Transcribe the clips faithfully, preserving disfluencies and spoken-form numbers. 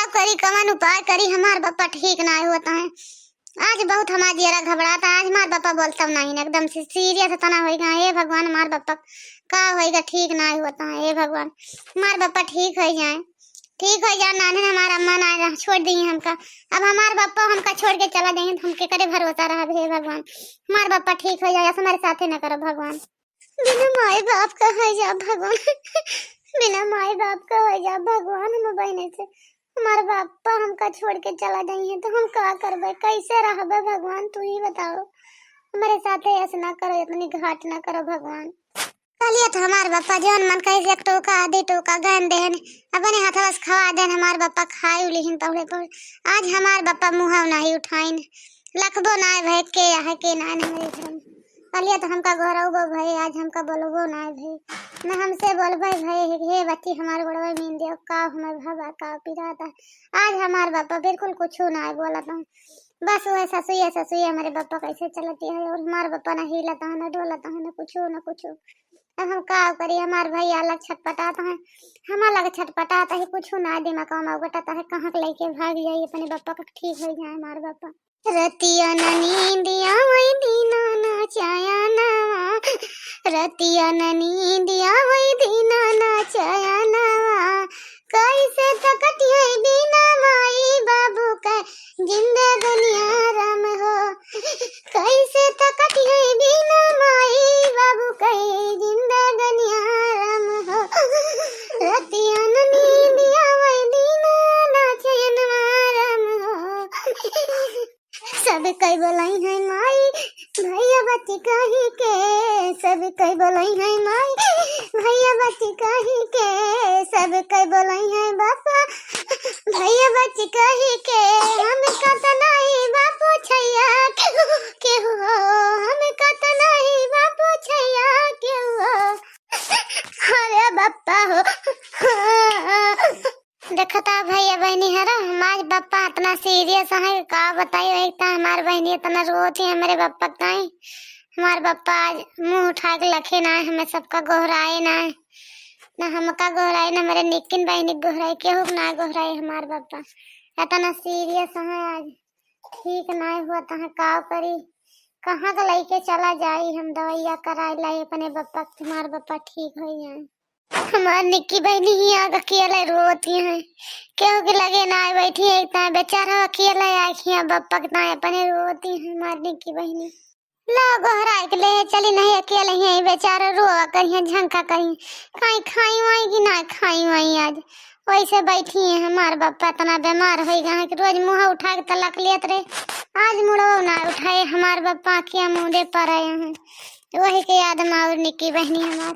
करी, कवन उपाय करी, हमार बप्पा ठीक नाहीं होत हैं। आज बहुत हमार जियरा घबरात है, आज हमार बप्पा बोलतउ नाहीं, एकदम से serious तना होइगा। हे भगवान, हमार बप्पा का होइगा, ठीक नाहीं होत हैं। हे भगवान, हमार बप्पा ठीक होइ जाए, ठीक होइ जाए। नाहीं हमार अम्मा नाहीं रह, छोड़ दिए हमका। अब हमार बप्पा हमका छोड़ के चला जाइहैं तो हम केकरे भरोसा रहब? हे भगवान, हमार बप्पा ठीक होइ जाए, ऐसा हमारे साथे न करब भगवान। बिना माई बाप का होइ जा भगवान, बिना माई बाप का होइ जा भगवान, हम बहिने से हमार बापा हमका छोड़ के चला जाइहैं तो हम का करबे, कैसे रहबे भगवान, तू ही बताओ। हमारे साथे ऐसे ना करो, इतनी घाट ना करो भगवान। कहलिए तो हमार बापा जौन मन कहे एक टोका, आधी टोका गन देहन, अपने हथवा से खवा देहन, हमार बापा खाए लिहिन पौड़े पौड़े। आज हमार बापा मुँह नहीं उठाइन, लखबो नाय भए के आहे के नाय न हमरे घर में। कहलिए तो हमका गोहरउबो भए, आज हमका बोलबो नाय भए, न हमसे बोलबे भए। हे बच्ची हमार गोड़वा मीन दियो, का हमें भवा का पिराता। आज हमार बापा बिल्कुल कुछ नाय बोलत हैं, बस वह ससुइया ससुइया हमारे बापा कैसे चलती है, और हमार बापा न हिलत हैं, न डोलत हैं, न कुछ, न कुछ। अब हम का करी, हमार भैया अलग छटपटात हैं, हम अलग छटपटात है, कुछ ना दिमाग में उगटत है, कहाँ के लेके भाग जाई अपने बापा का, ठीक हो जाए हमार बापा। रतिया न नींदिया वही दीना ना चाया नवा, रतिया न नींदिया वही दीना ना चाया नवा, कैसे तकटिया बिना माई बाबू के जिंदगनिया राम हो, कैसे तकटिया बिना माई बाबू के जिंदगनिया राम हो। रतिया न नींदिया वही दीना ना चैनवा राम हो। सब कई बोलाई है माई, भैया बच्ची कही के, सब कई बोलाई है माई, भैया बच्ची कही के, सब कई बोलाई है बापा, भैया बच्ची कही के। हम कतना ही बापू छैया के हो, के हो, हम कतना ही बापू छैया के हो। अरे बापा हो। देखता भैया बहनी हरा, हमार बापा इतना serious है, का बताई। एक तो हमार बहनी इतना रोती है हमरे बापा के ताई। हमार बापा आज मुँह उठा के लखे ना, हमें सबका गोहराए ना, ना हमका गोहराए, ना मेरे निकिन बहनी के गोहराए, केहू के ना गोहराए हमार बापा। इतना serious है आज, ठीक ना हुआ तो का करी, कहाँ के लेके चला जाई हम दवाइया कराए लाई अपने बापा के, हमार बापा ठीक हो जाए। हमार निक्की बहनी ही आग अकेले रोती है, केहू के लगे ना बैठी है, इतना बेचारा अकेले आखियाँ बप्पा के ताए अपने रोती है हमार निक्की बहनी। ला गोहराए के ले चली नहीं, अकेले ही बेचारा रोवा करिए, झंका करिए, काई खाई वाई कि ना खाई वाई आज। वैसे बैठी है हमार बप्पा इतना बीमार हो गया है कि रोज मुँह उठा के तलक लेत रहे, आज मुड़ो ना उठाए हमार बप्पा, आँखिया मूंदे पर आए हैं। वही के याद में और निक्की बहनी हमार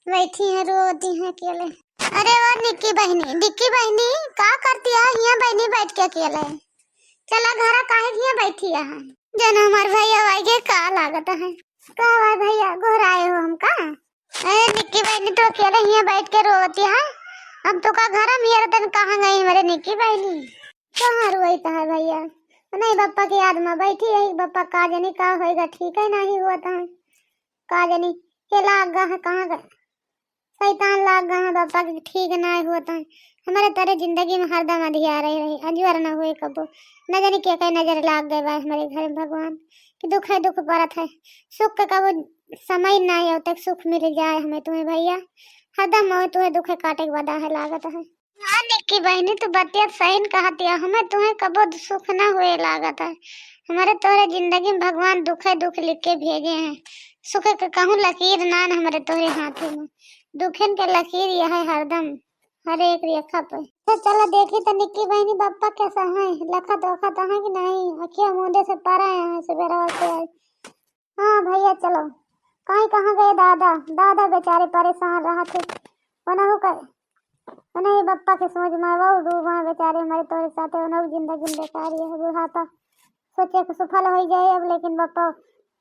बैठी है, रोती है अकेले। अरे ओ निक्की बहनी, निक्की बहनी, का करती है हियाँ बहनी बैठ के अकेले? चला घरा काहे हियाँ बैठी है? जन हमार भैया आइगे का लागत है? का हुआ भैया, गोहराए हो हमका? अरे निक्की बहनी, तो अकेले हियाँ बैठ के रोती है। हम तो का घर में ये रतन कहाँ गई हमारे निक्की बहनी? कहाँ रोई तो है भैया? नहीं, बप्पा के याद में बैठी है, बप्पा का जानी का होएगा, ठीक है नहीं हुआ तो है। का जानी के लाग गा है, कहाँ गए? शैतान लाग गा है बप्पा के, ठीक ना होत है। हमारे तोरे जिंदगी में हरदम अंधियारे रही, अजवर ना हुए कबो। न जानी के कई नजर लाग गए बा हमारे घर में भगवान, कि दुख है दुख परत है, सुख के कबो समय ना आवे तक सुख मिल जाए हमें तुम्हें भैया। हरदम मोह तुम्हें दुख काटे के बदा है लागत है। हाँ निक्की बहनी, तू बतिया सही न कहत या, हमें तुम्हें कबो सुख ना हुए लागत है। हमारे तोहरे जिंदगी में भगवान दुखे दुख लिख के भेजे हैं, सुख के कहूँ लकीर ना न हमारे तोहरे हाथे में, दुखन के लकीर यह है हरदम हर एक रेखा पे। तो चलो देखी तो निक्की बहनी बप्पा कैसा है, लखत वखत है कि नहीं, अखिया मूंदे से परा है सुबेरवा से आज। हाँ भैया चलो। काहे कहाँ गए दादा? दादा बेचारे परेशान रहत है। उनहु का, उनही बप्पा के सोच में वो डूबा है बेचारे हमारे तोरे साथे, उनहु जिंदगी बेकार ये है बुढ़ापा। सोचे कि सुफल हो जाए अब, लेकिन बप्पा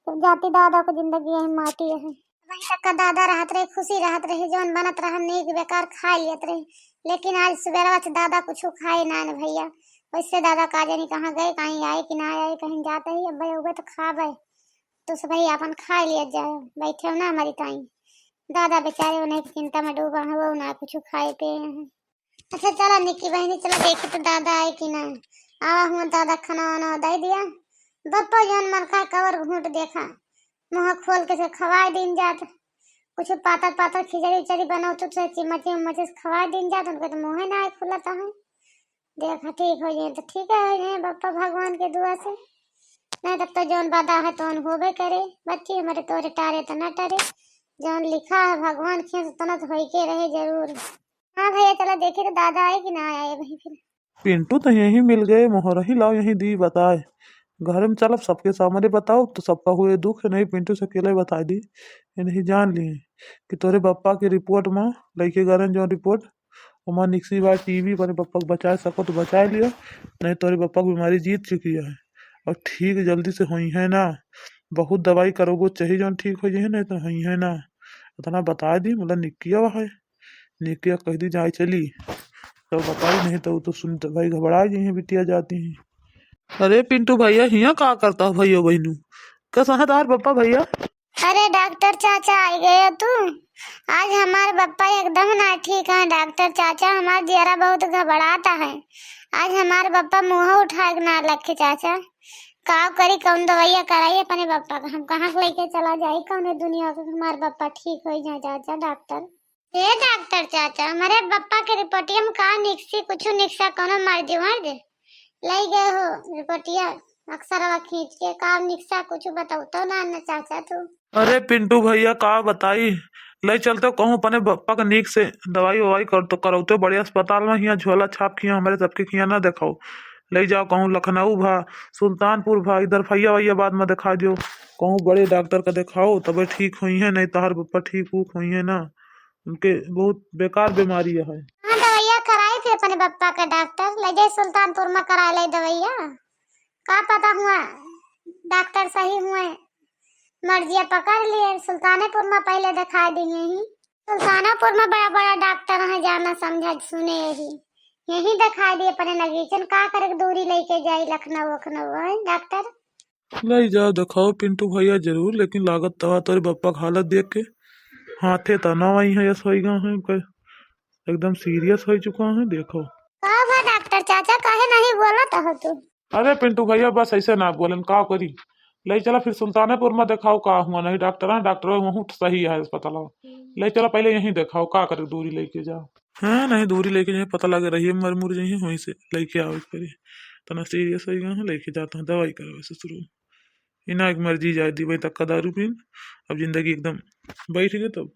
जाती दादा को जिंदगी यही माटी है। वही तक का दादा रहत रहे, खुशी रहत रहे, जौन बनत रहा नेक बेकार खाए लेत रहे, लेकिन आज सुबेरवा से दादा कुछ खाए ना न भैया। वैसे दादा का जानी कहाँ गए, कहीं आए कि ना आए, कहीं जाते ही अब भाई उगे तो खाबे। तो सब भाई आपन खाए लिया जाए, बैठे हो ना हमारी ताई। दादा बेचारे उन्हें की चिंता में डूबा है, वो ना कुछ खाए पिए हैं। अच्छा चला निक्की बहिनी, चला देखी तो दादा आए कि ना। आवा हुआ दादा खाना वाना दे दिया। बप्पा जौन मन का कवर घूट देखा, मुँह खोल के से खवाए दिन जात। कुछ पातर पातर खिचड़ी उचड़ी बनाओ तो से चिम्मचे उम्मचे से खवाए दिन जात, उनके तो मुँहे ना आए खुलता है। देखा ठीक हो जाए तो ठीक है, हो जाए बप्पा भगवान के दुआ से। नहीं तब तो जौन बदा है तौन होबे करे। बच्ची हमारे तोरे टारे तो न टरे, जौन लिखा है भगवान के उतना तो होई के रहे जरूर। हाँ भैया चला देखी तो दादा आए कि ना आए वहीं फिर। पिंटू तो यहीं मिल गए, मोहरही लाओ यहीं दी बताए। घर में चलब सबके सामने बताओ तो सबका हुए दुख है, नहीं पिंटू से अकेले बताए दी। ये नहीं जान लिए कि तोरे बप्पा के रिपोर्ट में लइके गरन जो रिपोर्ट ओमा निकसी बा टीबी, अपने पप्पा के बचाए सको तो बचाए लियो, नहीं तोरे पप्पा के बीमारी जीत चुकी है। और ठीक जल्दी से होई है ना, बहुत दवाई करोगो चाही जौन ठीक हो जाए, नहीं तो होई है ना। इतना बता दी, बोला निकिया है, निकिया कह दी जाए चली, तो बताई नहीं तो, तो सुन तो भाई घबरा गई है बिटिया जाती है। अरे पिंटू भैया, हिया का करता हो भैया बहनू? कैसा है तार पप्पा भैया? अरे डॉक्टर चाचा, आ गए हो तू? आज हमार बप्पा एकदम ना ठीक है डॉक्टर चाचा, हमार जियरा बहुत घबराता है। आज हमार बप्पा मुँह उठाए के ना लखे चाचा। का करी, कौन दवाइया कराई अपने बप्पा का? हम कहाँ के लेके चला जाई कौने दुनिया के, हमार बप्पा ठीक हो जाए चाचा डॉक्टर। हे डॉक्टर चाचा, हमारे बप्पा के रिपोर्टिया में का निकसी, कुछ निकसा, कौनो मर्ज वर्ज? ले गए हो रिपोर्टिया अक्सरवा खींच के, का निकसा, कुछ बताओ तो ना, ना चाचा तू। अरे पिंटू भैया का बताई, ले चलते कहूँ अपने बप्पा के नीक से दवाई ववाई कर तो करौते बड़े अस्पताल में, हियाँ झोला छाप खिया हमारे सबके खिया ना देखाओ। ले जाओ कहूँ लखनऊ भा सुल्तानपुर भा इधर फैयाबाद में देखा दियो, कहूँ बड़े डॉक्टर का देखाओ तबे ठीक होई है, नहीं तहार बप्पा ठीक उक होई है ना। उनके बहुत बेकार बीमारी है। हाँ दवाइया कराई थे अपने बप्पा का डॉक्टर, ले जाए सुल्तानपुर में करा ले दवाइया। का पता हुआ डॉक्टर सही हुए, मर्जिया पकड़ लिए, सुल्तानपुर में पहले दिखा दिए ही। सुल्तानपुर में बड़ा बड़ा डॉक्टर है, जाना समझा सुने यही, यही दिखा दिए अपने नगीचन। का करे के दूरी लेके जाई लखनऊ वखनऊ है डॉक्टर। ले जाओ दिखाओ पिंटू भैया जरूर, लेकिन लागत तवा तोरे बप्पा के हालत देख के हाथे तना वही है, यस होई गए हैं, एकदम सीरियस हो चुका है। देखो का हुआ डॉक्टर चाचा, काहे नहीं बोलत हो तू? अरे पिंटू भैया, बस ऐसे ना बोलन, का करी? ले चला फिर सुल्तानपुर में दिखाओ का हुआ, नहीं डॉक्टर है, डॉक्टर वहाँ सही है अस्पताल। ले चला पहले यहीं दिखाओ, का करे दूरी लेके जाओ। हाँ, नहीं दूरी लेके जाए, पता लगे रही है मर मुर जाइए, वहीं से लेके आओ एक बारी। तना सीरियस हो गया है, लेके जाता हूँ दवाई करवाए ससुरो। इना एक मर्जी जाए दी वहीं तक का दारू पीन, अब जिंदगी एकदम बैठ गई, तब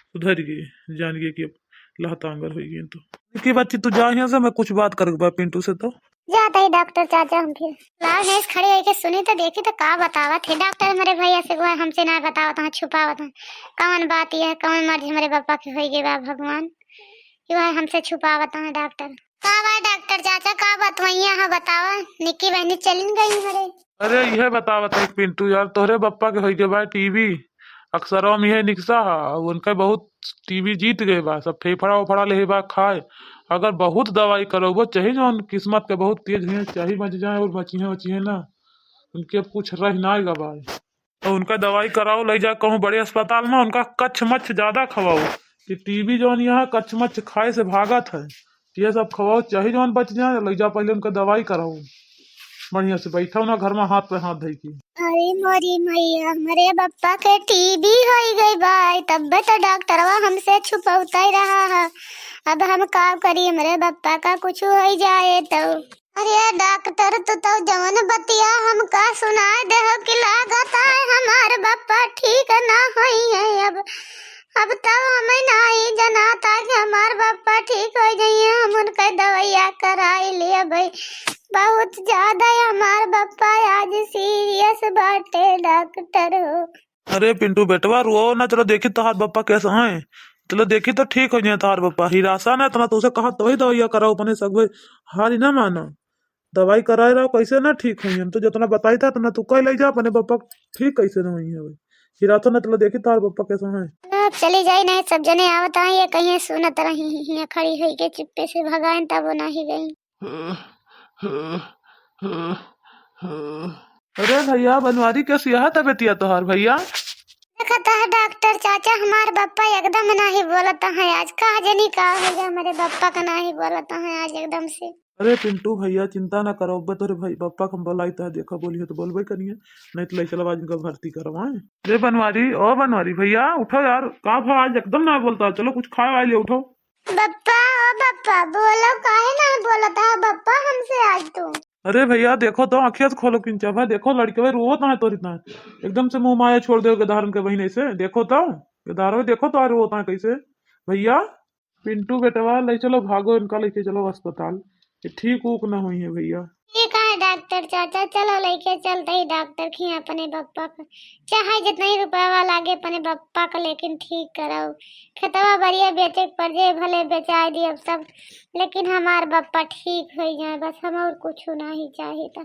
सुधर गई, जान गई कि अब लहतांगर हो गई। तो की बच्ची, तू जा यहाँ से, मैं कुछ बात करके बा पिंटू से। तो जात ही डॉक्टर चाचा हम फिर। लाओ भैंस खड़ी होके सुनी तो देखी तो का बतावत है डॉक्टर मेरे भैया से, वो हमसे ना बतावत है, छुपावत है। कौन बात यह, कौन मर्ज हमारे पापा के होई गई बा भगवान, कि वह हमसे छुपावत है डॉक्टर। का बा डॉक्टर चाचा, का बात वही है, बतावा। निक्की बहनी चलिन गई हमारे। अरे यह बतावत है पिंटू यार, तोहरे बप्पा के होई गए बा टीबी, अक्सरवा में यह निकसा है, और उनका बहुत टीबी जीत गए बा, सब फेफड़ा उफड़ा ले बा खाए। अगर बहुत दवाई करो वो चाहे जौन किस्मत के बहुत तेज हुए, चाहे बच जाए और बचिए बचिए ना, उनके अब कुछ रह ना गवा। तो उनका दवाई कराओ, ले जा कहूँ बड़े अस्पताल में, उनका कच्छ मच्छ ज्यादा खवाओ। कि टीबी जौन यहाँ कच्छ मच्छ खाए से भागत है, ये सब खवाओ, चाहे जौन बच जाए, ले जा पहले उनका दवाई कराओ। बढ़िया से बैठा ना घर में हाथ पे हाथ धई के। अरे मोरी मैया, हमरे बप्पा के टीबी होई गई बा, तब्बे तो डॉक्टरवा हमसे छुपौते रहा है। अब हम का करी, हमरे बप्पा का कुछ होई जाए तो। अरे डॉक्टर, तू तो जवन बतिया हमका सुनाए देहो कि लागत है हमार बप्पा ठीक ना होई है अब। अब तो हमें नाही जनाता कि हमार बप्पा ठीक हो जाइए, हम उनके दवाइया कराई लिए भाई। बहुत ज्यादा हमार बप्पा आज सीरियस बाटे डॉक्टर हो। अरे पिंटू बेटवा, रोओ ना, चलो देखी तोहार बप्पा कैसा है, चलो देखी तो ठीक हो जाए तोहार बप्पा। हिरासा ना इतना, तो उसे कहा तो ही दवाइया कराओ अपने सगवे, हारी ना मानो, दवाई कराए रहो, कैसे ना ठीक हुई। हम तो जितना बताई था उतना तू कह ले जा अपने बप्पा, ठीक कैसे ना हुई है भाई। हिरासा ना, चलो देखी तोहार बप्पा कैसा है। ना, चली जाई नहीं, सब जने आवत हैं, ये कहीं सुनत रही, यहाँ खड़ी हुई के चुप्पे से भगाएं, तब वो नहीं गई। अरे भैया, बनवारी, कैसी है तबियतिया तोहार भैया? देखत है डॉक्टर चाचा, हमार बप्पा एकदम नाही बोलत है आज। का जनी का हो गया, हमारे बप्पा का नाही बोलत है आज एकदम से। अरे पिंटू भैया, चिंता ना करो, अब तोरे भाई बप्पा का हम बोलाई तो देखो, बोली हो तो बोलबे करिए, नहीं तो ले चलो आज इनका भर्ती करवाए। अरे बनवारी, ओ बनवारी भैया, उठो यार, का भा आज एकदम ना बोलता, चलो कुछ खाए वाए लिए, उठो। बप्पा, ओ बप्पा, बोलो, काहे ना बोलत है बप्पा हमसे आज तू? अरे भैया, देखो तो, आँखिया से खोलो किंचा भाई, देखो लड़के भाई रोवत है तोरी तना, एकदम से मुँह माया छोड़ दे गदारन के बहिने से। देखो तो, गदार भाई, देखो तो, अरे रोवत है कैसे। भैया, पिंटू बेटवा, ले चलो, भागो, इनका लेके चलो अस्पताल, ये ठीक उक ना हुई है भैया। ठीक है डॉक्टर चाचा, चलो लेके चलते ही डॉक्टर खिया अपने बप्पा का, चाहे जितना ही रुपया लागे अपने बप्पा का, लेकिन ठीक कराओ। खेतवा बढ़िया बेचे के पड़ जाए, भले बेचाए दिए अब सब, लेकिन हमार बप्पा ठीक हो जाए, बस हम और कुछ नहीं चाहिए था।